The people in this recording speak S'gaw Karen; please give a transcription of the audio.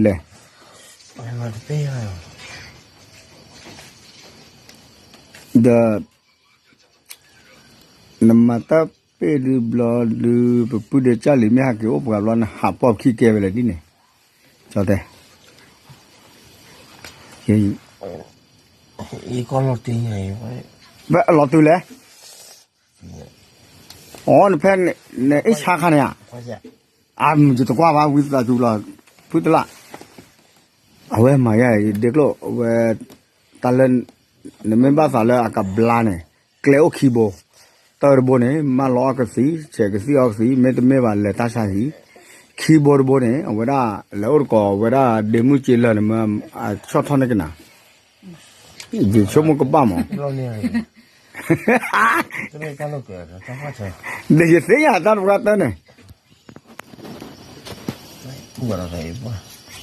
လဲၣ်, ဒီး နမၤတၢ်ပ့ၢ်ဒုးဘျီဒုး ပပုၢ်ဒီးကၢ်လံၤမ့ၢ်ဟးက့ၤအိၣ်ပှၤဘျီ နဟးပီၢ်ခံကဲဝဲလဲၣ်ဒ်န့ၣ်, ကၠီတဲ ဖဲအလီၤတုၤလဲၣ်, အိ နဖဲ နအ့ၣ်ဆါခါန့ၣ်ဧါ, အမုၢ်ယတကွၢ်ဘၣ် ဝံသးစူၤလီၤ, ဖုတလၣ်, အဝဲမၤယါဒ့ကျိၣ်ဝဲ, တၢ်လၢ နမ့ၢ်ဘၣ်သးလၢအကဘျါန့ၣ်, ကျဲအိၣ်ခံဘိ, တၢ်တဘိန့ၣ် မၢလီၤအီၣ်ကသံၣ် ဆဲးကသံၣ်အီၣ်ကသံၣ် မ့တမ့ၢ်ဘၣ်လဲၤတၢ်ဆါဟံၣ်, ခံဘိတဘိန့ၣ် အဝဲဒၣ်လဲၤအိၣ်တကိးဝဲဒၣ်ဒ့မုၢ်က့လၢာ်န့ၣ်မ့ၢ် အဆီၣ်ထီၣ်န့ၢ်ကနၤ, ယဆိကမိၣ်ကဘၣ်မး, ဒီးယသ့ၣ်ညါတၢ်တပှၢ်တၢၢ်န့ၣ်, ပှၤ